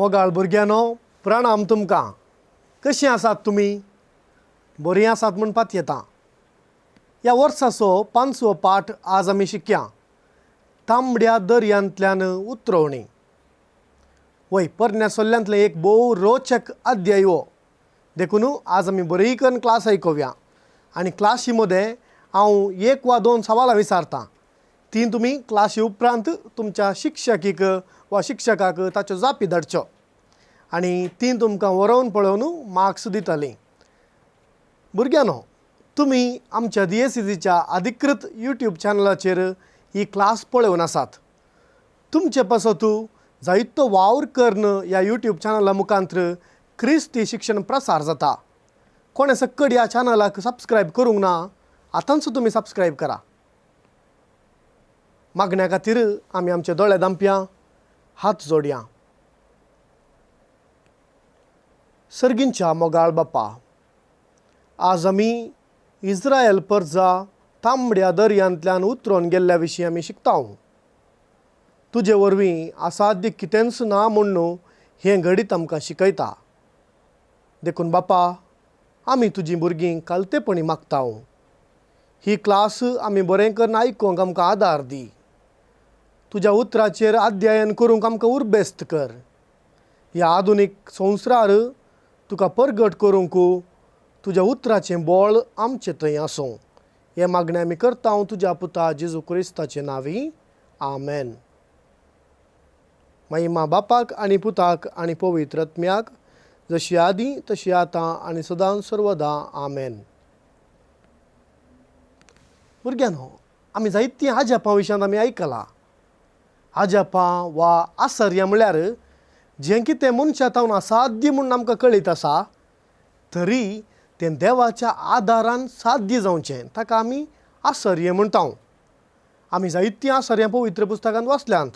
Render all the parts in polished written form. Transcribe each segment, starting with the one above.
मोगाळ भुरग्यांनो, प्रणाम तुमकां. कशीं आसात तुमी? बरीं आसात म्हूण पातयेता. ह्या वर्साचो पांचवो पाठ आज आमी शिकया, तांबड्या दर्यांतल्यान उतरवणी. वय, परण्या सोल्ल्यांतलें एक भोव रोचक अध्याय हो. देखून आज आमी बरी करून क्लास आयकुया आनी क्लासी मदें हांव एक वा दोन सवालां विचारतां, तीं तुमी क्लासी उपरांत तुमच्या शिक्षकीक वा शिक्षकाक ताच्यो जापी धाडच्यो आनी तीं तुमकां वरोवन पळोवन मार्क्स दितलीं. भुरग्यांनो, तुमी आमच्या डीएससीसीच्या अधिकृत यूट्यूब चॅनलाचेर ही क्लास पळोवन आसात. तुमचे पासत जायतो वावर करून ह्या यूट्यूब चॅनला मुखांत्र क्रिस्ती शिक्षण प्रसार जाता. कोणें सक्कड ह्या चॅनलाक सबस्क्रायब करूंक ना, आतांच तुमी सबस्क्रायब करा. मागण्या खातीर आमी आमचे दोळे दांपया, हात जोडया. सर्गींच्या मोगाळ बापा, आज आमी इस्रायल परजा तांबड्या दर्यांतल्यान उतरोन गेल्ल्या विशीं आमी शिकता. तुजे वरवीं असाध्य कितेंच ना म्हूण हें घडीत आमकां शिकयता. देखून बापा, आमी तुजीं भुरगीं कालतेपणी मागता, ही क्लास आमी बरें करून आयकूंक आमकां आदार दी. तुज्या उतराचेर अध्ययन करूंक आमकां उर्बेस्त कर. ह्या आधुनीक संवसार तुका परगट करूंक तुज्या उतराचें बळ आमचें थंय आसूं. हें मागणें आमी करता तुज्या पुता जेजू क्रिस्ताचे नांवी, आमेन. महिमा बापाक आनी पुताक आनी पवित्र आत्म्याक, जशी आदी तशी आतां आनी सदां सर्वदां, आमेन. भुरग्यांनो, आमी जायतीं आजापां विशयांत आमी आयकलां. आजापां वा आसर्या म्हळ्यार जें कितें मनशा तावन असाध्य म्हूण आमकां कळीत आसा, तरी तें देवाच्या आदारान साध्य जावचें, ताका आमी आसर्य म्हणटा. आमी जायतीं आसर्यां पवित्र पुस्तकांत वाचल्यांत.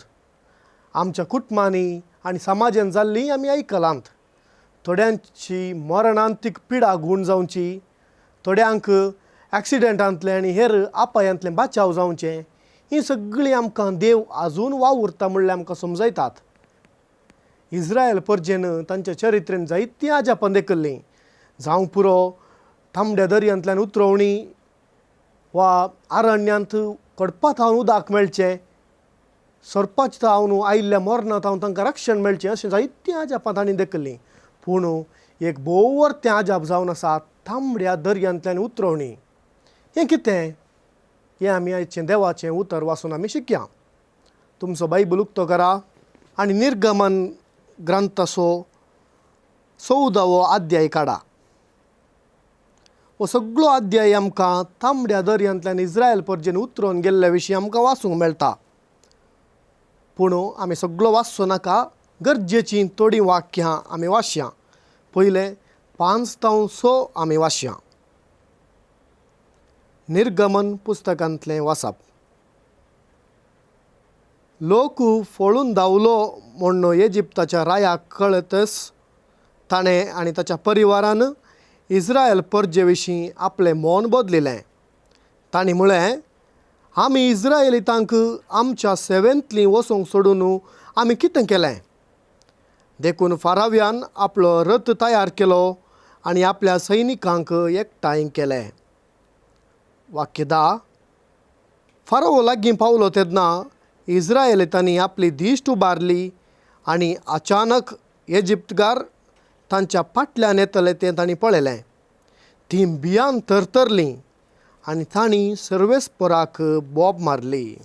आमच्या कुटुंबांनी आनी समाजान जाल्लीं आमी आयकलांत. थोड्यांची मरणांतीक पिडा गूण जावची, थोड्यांक एक्सिडेंटांतलें आनी हेर अपायांतलें बाचाव जावचें, हीं सगळीं आमकां देव आजून वावुरता म्हणल्यार आमकां समजयतात. इस्रायल परजेन तांच्या चरित्रेन जायतीं आजापां देखिल्लीं. जावं पुरो तांबड्या दर्यांतल्यान उतरवणी वा अरण्यांत कडपा थावन उदक मेळचें, सोरपाच थावन आयिल्ल्या मरणा थावन तांकां रक्षण मेळचें, अशें जायतीं आजापां तांणी देखिल्लीं. पूण एक भोव तें आजाप जावन आसा, तांबड्या दर्यांतल्यान उतरवणी. हें कितें? हें आमी आयचें देवाचें उतर वाचून आमी शिकया. तुमचो बायबल उक्तो करा आनी निर्गमन ग्रंथाचो 14वो अध्याय काडा. हो सगळो अध्याय आमकां तांबड्या दर्यांतल्यान इस्रायल परजेन उतरोवन गेल्ल्या विशीं आमकां वाचूंक मेळटा. पूण आमी सगळो वाचचो नाका, गरजेचीं थोडीं वाक्यां आमी वाचया. पयलें 5 तावन 6 आमी वाचया. निर्गमन पुस्तकांतलें वाचप. लोक फळून धांवलो म्हूण इजिप्ताच्या रायाक कळतच ताणें आनी ताच्या परिवारान इस्रायल परजे विशीं आपलें मन बदलिलें. तांणी म्हळें, आमी इस्रायलितांक आमच्या सेवेंतलीं वचूंक सोडून आमी कितें केलें? देखून फाराव्यान आपलो रथ तयार केलो आनी आपल्या सैनिकांक एकठांय केले. वाक्य 10. फारावो लागीं पावलो तेन्ना इस्रायलितांनी आपली दिश्ट उबारली आनी अचानक इजिप्तकार तांच्या फाटल्यान येतले तें तांणी पळयलें. तीं भियान थरथरलीं आनी तांणी सर्वेस्पराक बोब मारली.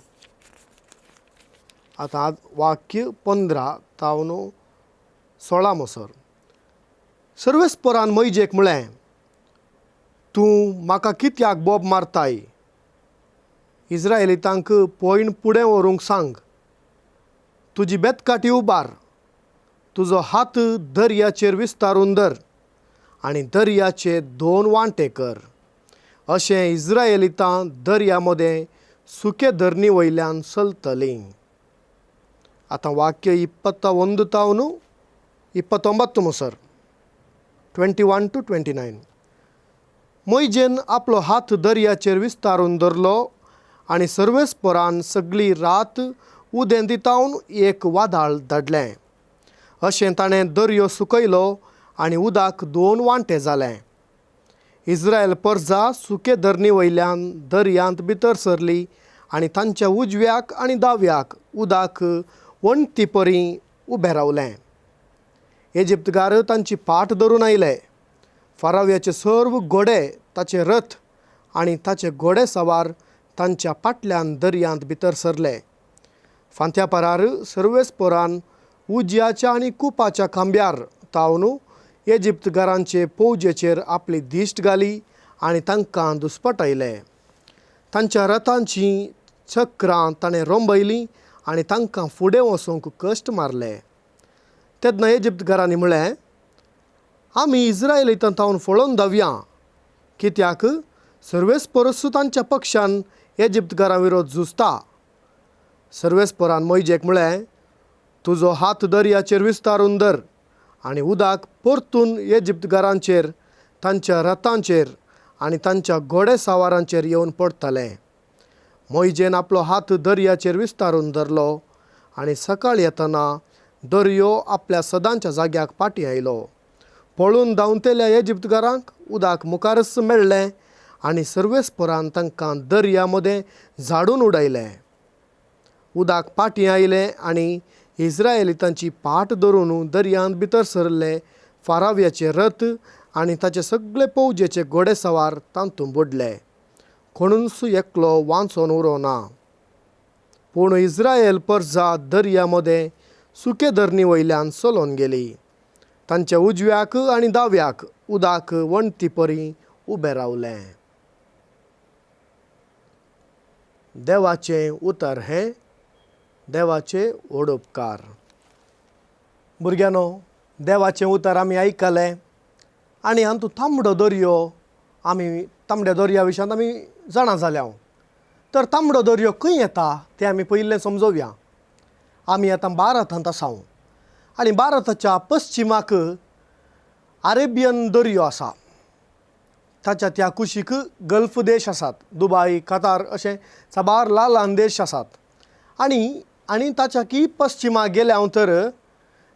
आतां वाक्य 15 तावन 16 मोसर. सर्वेस्परान मैजेक म्हळें, तूं म्हाका कित्याक बोब मारताय? इस्रायलितांक पयण फुडें व्हरूंक सांग. तुजी बेतकाठी उबार, तुजो हात दर्याचेर विस्तारून धर आनी दर्याचे 2 वांटे कर. अशें इस्रायलितां दर्या मदें सुके धरणी वयल्यान चलतलीं. आतां वाक्य 21 तावन 29 मोसर, 21 टू 29. मोयजेन आपलो हात दर्याचेर विस्तारून धरलो आनी सर्वेस्परान सगळी रात उदेंत तावन एक वादळ धाडलें. अशें ताणें दर्यो सुकयलो आनी उदक दोन वांटे जालें. इस्रायल परजा सुके धरणी वयल्यान दर्यांत भितर सरली आनी तांच्या उजव्याक आनी दाव्याक उदक वण्टी परी उबें रावलें. इजिप्तकार तांची पाट धरून आयले. फाराव्याचे सर्व घोडे, ताचे रथ आनी ताचे घोडे सवार तांच्या फाटल्यान दर्यांत भितर सरले. फांत्या पारार सर्वेस्पोरान उज्याच्या आनी कुपाच्या खांब्यार तावन इजिप्तकारांचे फौजेचेर आपली दिश्ट घाली आनी तांकां दुस्पटायले. तांच्या रथांचीं चक्रां ताणें रोंबयलीं आनी तांकां फुडें वचूंक कश्ट मारले. तेन्ना इजिप्तकारांनी म्हळें, आमी इस्रायलितां थावन फळोवन धांवया, कित्याक सर्वेस्परस तांच्या पक्षान इजिप्तकारां विरोध झुजता. सर्वेस्परान मोयजेक म्हळें, तुजो हात दर्याचेर विस्तारून धर आनी उदक परतून इजिप्तकारांचेर, तांच्या रथांचेर आनी तांच्या घोडे सवारांचेर येवन पडटलें. मोयजेन आपलो हात दर्याचेर विस्तारून धरलो आनी सकाळ येतना दर्यो आपल्या सदांच्या जाग्याक फाटीं आयलो. पळून धांवतेल्या इजिप्तकारांक उदक मुखारच मेळ्ळें आनी सर्वेस्परान तांकां दर्या मदें झाडून उडयलें. उदक फाटीं आयलें आनी इस्रायलितांची पाट धरून दर्यांत भितर सरले. फाराव्याचे रथ आनी ताचे सगळे फौजेचे घोडे सवार तातूंत बुडले. कोणूच एकलो वांचोन उरो ना. पूण इस्रायल परजा दर्या मदें सुके धरणी वयल्यान चलोवन गेली. तांच्या उजव्याक आनी दाव्याक उदक वण्टी परी उबें रावलें. देवाचें उतर हें देवाचे ओडोपकार. भुरग्यांनो, देवाचें उतर आमी आयकलें आनी हातूंत तांबडो दर्यो, आमी तांबड्या दर्या विशयांत आमी जाणा जाल्या. तर तांबडो दर्यो खंय येता तें आमी पयलें समजोवया. आमी आतां भारतांत आसा आनी भारताच्या पश्चिमाक अरेबियन दर्यो आसा. ताच्या त्या कुशीक गल्फ देश आसात, दुबाय, कतार अशे साबार ल्हान ल्हान देश आसात. आनी आनी ताच्या की पश्चिमाक गेल्या हांव तर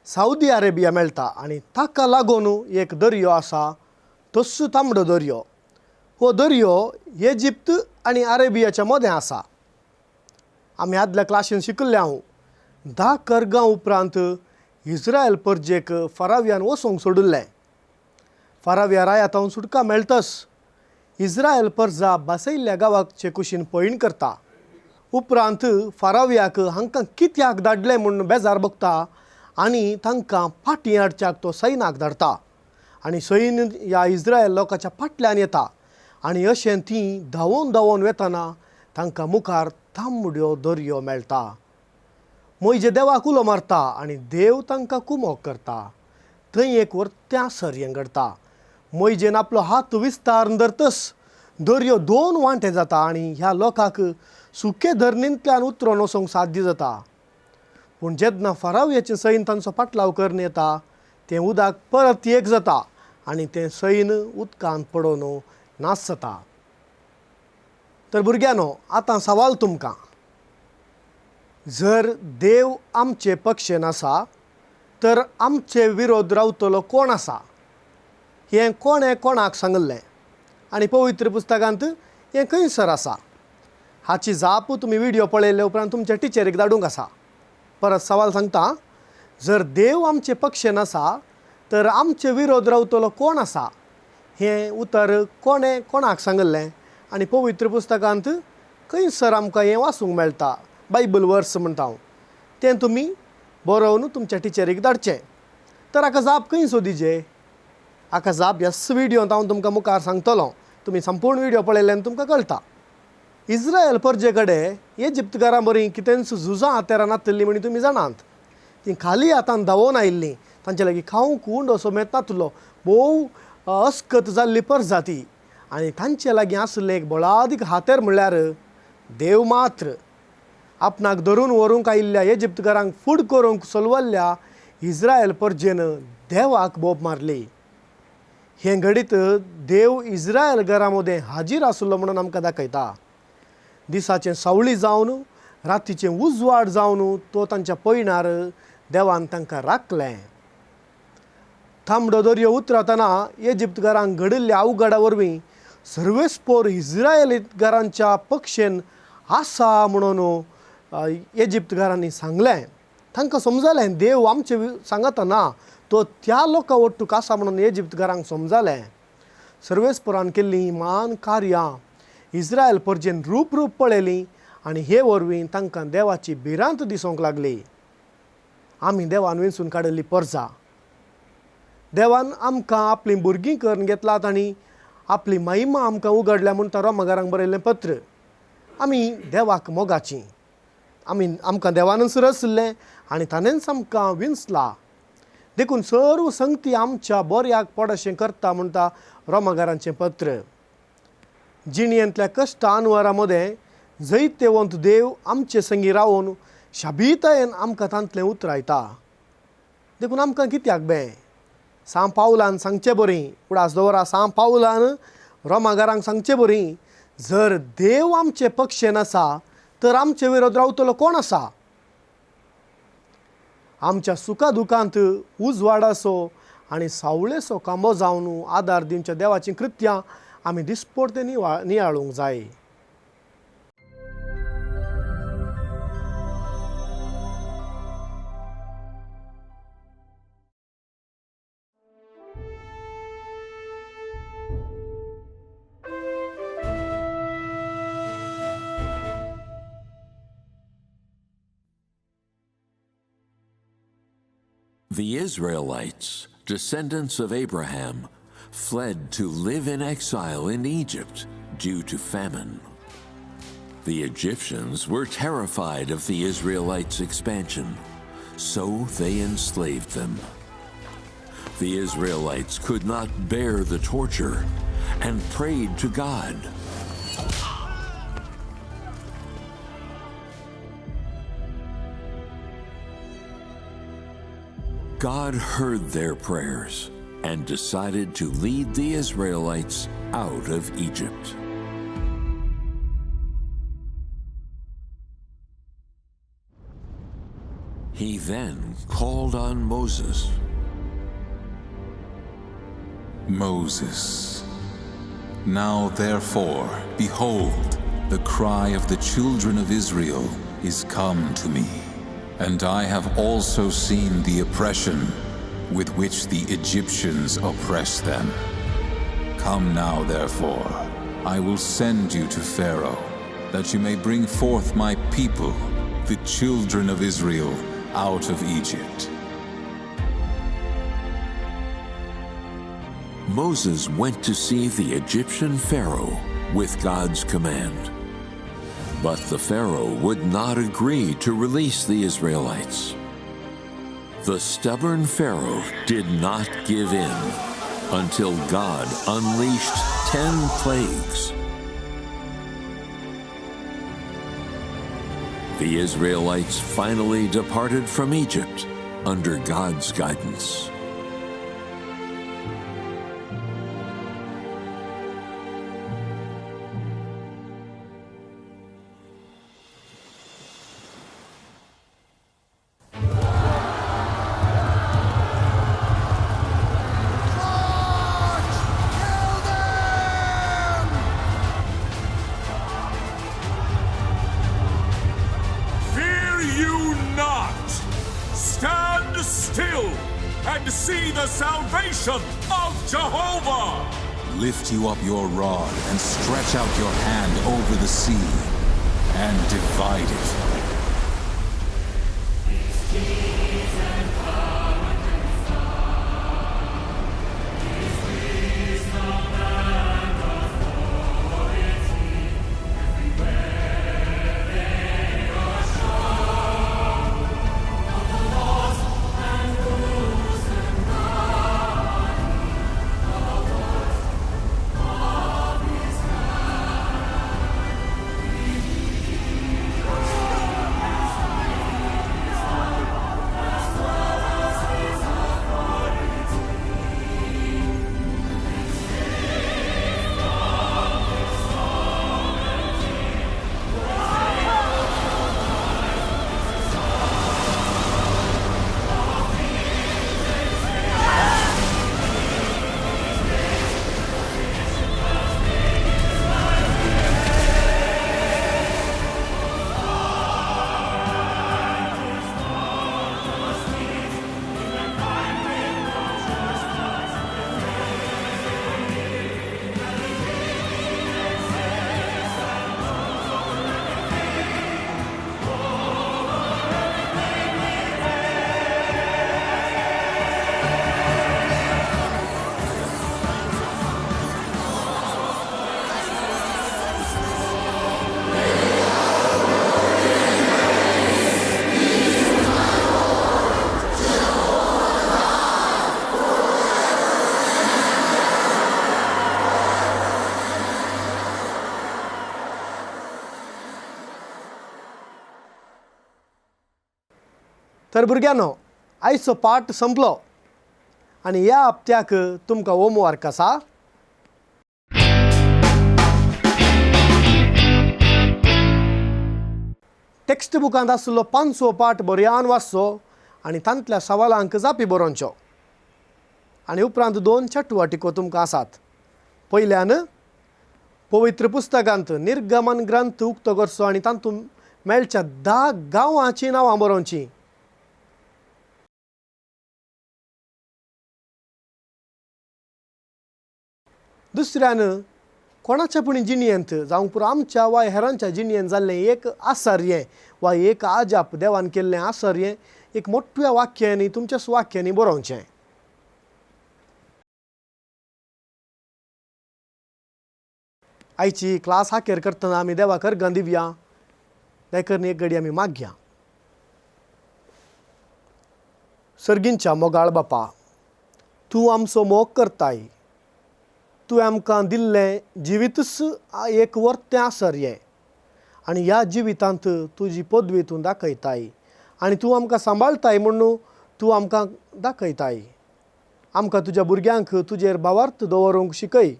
सावदी अरेबिया मेळटा आनी ताका लागून एक दर्यो आसा, तोच तांबडो दर्यो. हो दर्यो इजिप्त आनी अरेबियाच्या मदें आसा. आमी आदल्या क्लासीन शिकिल्ले हांव, 10 कर्गां उपरांत इस्रायल परजेक फराव्यान वचूंक सोडिल्लें. फाराव्या रायातावन सुटका मेळटस इस्रायल परजा बसयल्ल्या गांवाचे कुशीन पयण करता. उपरांत फाराव्याक हांकां कित्याक धाडलें म्हूण बेजार भोगता आनी तांकां फाटीं हाडच्याक तो सैनाक धाडटा आनी सैन ह्या इस्रायल लोकांच्या फाटल्यान येता आनी अशें तीं धांवोन धांवोन वेतना तांकां मुखार तांबड्यो दर्यो मेळटा. मोयजे देवाक उलो मारता आनी देव तांकां कुमोक करता. थंय एक वर्त्या सरयें घडटा. मोयजेन आपलो हात विस्तार धरतस दर्यो दोन वांटे जाता आनी ह्या लोकांक सुके धरणींतल्यान उतरोन वचोंक साध्य जाता. पूण जेन्ना फराव्याचें सैन तांचो पाटलाव करून येता तें उदक परत एक जाता आनी तें सैन उदकांत पडोवन नाश जाता. तर भुरग्यांनो, आतां सवाल तुमकां, जर देव आमचे पक्षेन आसा तर आमचे विरोध रावतलो कोण आसा? हें कोणें कोणाक सांगिल्लें आनी पवित्र पुस्तकांत हें खंयसर आसा? हाची जाप तुमी व्हिडियो पळयले उपरांत तुमच्या टिचरीक धाडूंक आसा. परत सवाल सांगता, जर देव आमचे पक्षेन आसा तर आमचे विरोध रावतलो कोण आसा? हें उतर कोणें कोणाक सांगिल्लें आनी पवित्र पुस्तकांत खंयसर आमकां हें वाचूंक मेळटा? बायबल वर्स म्हणटा हांव, तें तुमी बरोवन तुमच्या टिचरीक धाडचें. तर हाका जाप खंय सोदीचे? हाका जाप ह्याच व्हिडियोंत हांव तुमकां मुखार सांगतलो. तुमी संपूर्ण व्हिडियो पळयल्यान तुमकां कळटा. इस्रायल परजे कडेन इजिप्तकारां बरी कितेंच झुजां हातेरां नातिल्लीं म्हण तुमी जाणात. तीं खाली हातान धांवोन आयिल्लीं. तांचे लागीं खावंक उंडो समेत नातलो. भोव अस्कत जाल्ली परजा ती आनी तांचे लागीं आशिल्लें एक बळादीक हातेर म्हणल्यार देव मात्र. आपणाक धरून व्हरूंक आयिल्ल्या इजिप्तकारांक फूड करूंक सोलवल्ल्या इस्रायल परजेन देवाक बोब मारली. हें घडीत देव इस्रायल घरा मदें हाजीर आशिल्लो म्हणून आमकां दाखयता. दिसाचें सावळी जावन रातीचें उजवाड जावन तो तांच्या पयणार देवान तांकां राखलें. तांबडो दर्यो उतरतना इजिप्तकारांक घडिल्ल्या अवघडा वरवीं सर्वेस्पोर इस्रायलीकारांच्या पक्षेन आसा म्हणून इजिप्तकारांनी सांगलें. तांकां समजलें देव आमचे सांगता ना, तो त्या लोकां वट्टूक आसा म्हणून इजिप्तकारांक समजलें. सर्वेस्पोरान केल्लीं म्हान कार्यां इस्रायल परजेन रूप रूप पळयलीं आनी हे वरवीं तांकां देवाची भिरांत दिसूंक लागली. आमी देवान वेंचून काडिल्ली परजा. देवान आमकां आपलीं भुरगीं करून घेतलात आनी आपली महिमा आमकां उगडल्या म्हणटा रोमागारांक बरयल्लें पत्र. आमी देवाक मोगाचीं, आमी आमकां देवानच रचलें आनी ताणेंच आमकां विंचला. देखून सर्व संगती आमच्या बऱ्याक पडशें करता म्हणटा रोमागारांचें पत्र. जिणेंतल्या कश्ट अनवरा मदें जैतेवंत देव आमचे संगी रावन शाबीतायेन आमकां तांतलें उतरायता. देखून आमकां कित्याक बें सांव पावलान सांगचे बरी उडास दवरा, सांव पावलान रोमागारांक सांगचे बरी, जर देव आमचे पक्षेन आसा तर आमचे विरोध रावतलो कोण आसा? आमच्या सुखा दुखांत उजवाडाचो आनी सावळेचो खांबो जावन आदार दिवच्या देवाचीं कृत्यां आमी दिसपडते नियाळूंक जाय. The Israelites, descendants of Abraham, fled to live in exile in Egypt due to famine. The Egyptians were terrified of the Israelites' expansion, so they enslaved them. The Israelites could not bear the torture and prayed to God. God heard their prayers and decided to lead the Israelites out of Egypt. He then called on Moses. Moses, now therefore, behold, the cry of the children of Israel is come to me, and I have also seen the oppression with which the Egyptians oppress them. Come now, therefore, I will send you to Pharaoh, that you may bring forth my people, the children of Israel, out of Egypt. Moses went to see the Egyptian Pharaoh with God's command. But the Pharaoh would not agree to release the Israelites. The stubborn Pharaoh did not give in until God unleashed 10 plagues. The Israelites finally departed from Egypt under God's guidance. Fear you not! Stand still and see the salvation of Jehovah! Lift you up your rod and stretch out your hand over the sea and divide it. तर भुरग्यांनो, आयचो पाठ संपलो आनी ह्या हप्त्याक तुमकां homework आसा. Text बुकांत आशिल्लो पांचवो पाठ बरयान वाचचो आनी तांतल्या सवालांक जापी बरोवच्यो. आनी उपरांत दोन चटुवटिको तुमकां आसात. पयल्यान पवित्र पुस्तकांत निर्गमन ग्रंथ उक्तो करचो आनी तातूंत मेळच्या 10 गांवांचीं नांवां बरोवचीं. दुसऱ्यान कोणाच्या पूण जिणयेंत जावं पुरो आमच्या वा हेरांच्या जिणयेंत जाल्लें एक आसर्यें वा एक आजाप देवान केल्लें आसर्यें एक मोठ्या वाक्यांनी तुमच्याच वाक्यांनी बरोवचें. आयची क्लास हाकेर करतना आमी देवा करगां दिवया, देखून एक घडी आमी मागया. सर्गींच्या मोगाळ बापा, तूं आमचो मोग करताय. तुवें आमकां दिल्लें जिवीतच एक वर्तें आसर्यें आनी ह्या जिवितांत तुजी पदवी तूं दाखयताय आनी तूं आमकां सांबाळटाय म्हूण तूं आमकां दाखयताय. आमकां तुज्या भुरग्यांक तुजेर भावार्थ दवरूंक शिकय.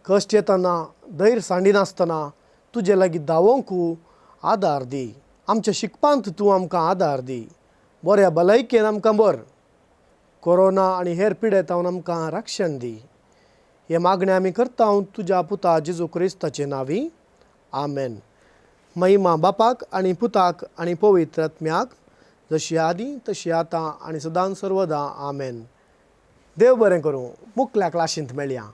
कश्ट येतना धैर्य सांडिनासतना तुजे लागीं धांवोंक आदार दी. आमच्या शिकपांत तूं आमकां आदार दी. बऱ्या भलायकेन आमकां बर. कोरोना आनी हेर पिडेतावन आमकां रक्षण दी. हे मागणें आमी करता तुज्या पुता जेजू क्रिस्ताचे नांवी, आमेन. महिमा बापाक आनी पुताक आनी पवित्र आत्म्याक, जशी आदी तशी आतां आनी सदां सर्वदां, आमेन. देव बरें करूं. मुखल्या क्लासींत मेळया.